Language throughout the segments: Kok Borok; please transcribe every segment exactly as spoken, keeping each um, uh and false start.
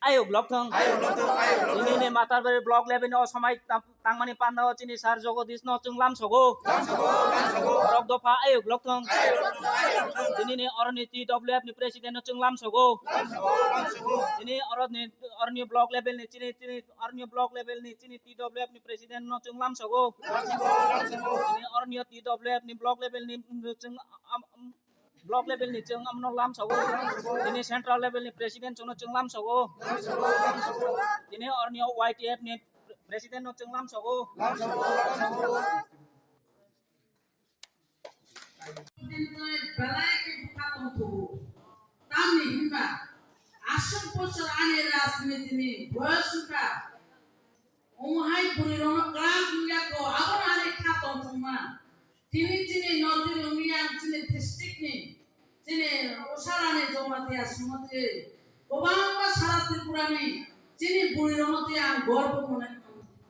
Ayuk lokthong. Ayuk lokthong, ayuk lokthong. Tini ni Matarbari block level ni o samai tam-, tangmani panda o chini sir Jagadish no chwng lamsogo. Lamsogo, lamsogo. Borok dopha ayuk lokthong. Ayuk lokthong, ayuk lokthong. Tini ni oroni T W F ni president no chwng lamsogo. Lamsogo, lamsogo. Tini oroni, oroni block level ni chini, chini oroni block level ni chini T W F ni president no chwng lamsogo. Lamsogo, lamsogo. Tini oroni T W F ni block level ni chwng am-, am-, block level ni chwng amno lamsogo. Tini central level ni president chwngno chwng lamsogo. Tini orni Y T F ni president no chwng lamsogo. Belai khe bwkha tongthogo. Tamni hinba aswk bosor ani rajniti ni boyos wngkha. Omo hai bwrwi rokno kwrak wngya kho, abono ani kha tongthokma. Tini chini North East Union chini district ni chini Usarani Jamatia Samati kwbangma sara Tripura ni chini bwrwi rokno tei ang gorbo mone,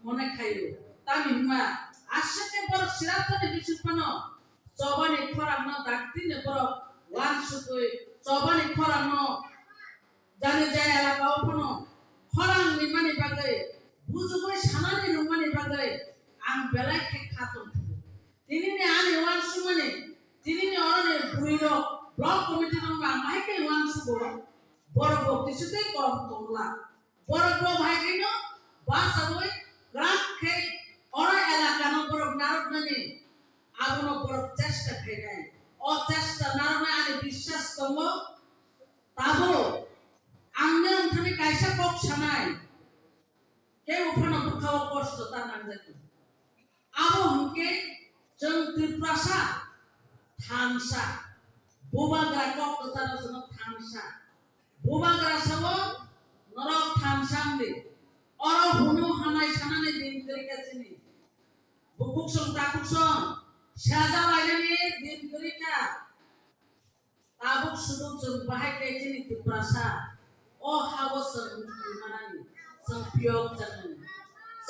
mone khaio. Tamni hwnba aswk khe borok swrapjani bising phano chobani khorangno dakti ni borok uansugwi chobani khorangno Jani jaya elaka o phano khorang rimani bagwi, bujugwi sanani rwmani bagwi ang belai khe kha tongthogo. Tinini ani uansukmani, tinini oroni bwrwirok block committee rok ma bahai khe uansugo, borok bo kisu tei korom tongla. Borok bo bahai kheno bachaui kwrak khe oro elakano borok narwknani abono borok chesta khainai. O chesta narwknai ani biswas tongo. Tabuk ang nini thani kaisa kok sanai, tei uphano bwkha-o kosto ta nangjak. Abo hwnkhe chwng Tiprasa thansa, Bubagra kok kwcharo chwngno thansa. Bubagra sao norok thansa wngdi. Oro hunu hamai sanani din kwrwi kha chini. Bukhuk song takhuk song saja lainani din kwrwi kha. Tabuk sudu chwng bahai khe chini Tiprasa o ha-o chwng mukti manani, chwng phiyok jaknani.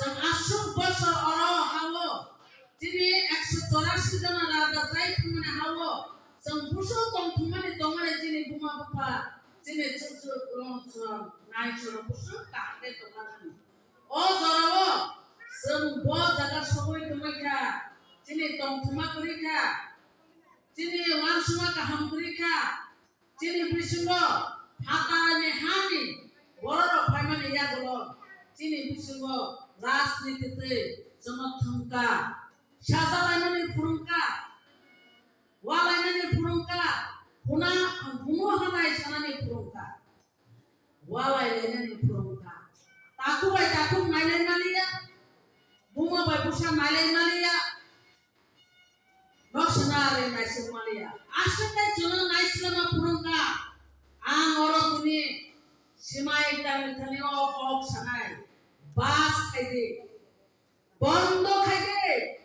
Chwng aswk bosor oro ha-o chini ekso chorasi jona raja chai thangmani ha-o chwng busu tong thangmani tongmani chini buma bupha, chini chuchu, um, chwng nai chwng busu kaham khe tongmani. O jorao chwng bo jaga sogwi tongwi kha, chini tongthokma kwrwi kha. Chini uansukma kaham kwrwi kha, chini bisingo phatarni hani bororok phaimani yagulo chini bisingo rajniti twi chwngno thwngkha, saja laimani phwrwngkha, ualainani phwrwngkha, huna, hunu hamai sanani phwrwngkha. Walai lainani phwrwngkha. Takhuk bai takhuk nailai maliya, buma bai bwsa nailai maliya, nok sana ari naisik maliya. Aswk khe chwngno naislama phwrwngkha. Ang oro tini simai tamni thani o kok sanai. Bas khaidi. Bondo khaidi.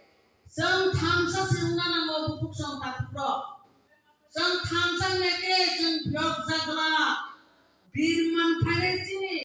Chwng thansa se wngna nango bukhuk chwng takhukrok. Chwng thansa wngya khe chwng phiyok jagra. Birman phainai chini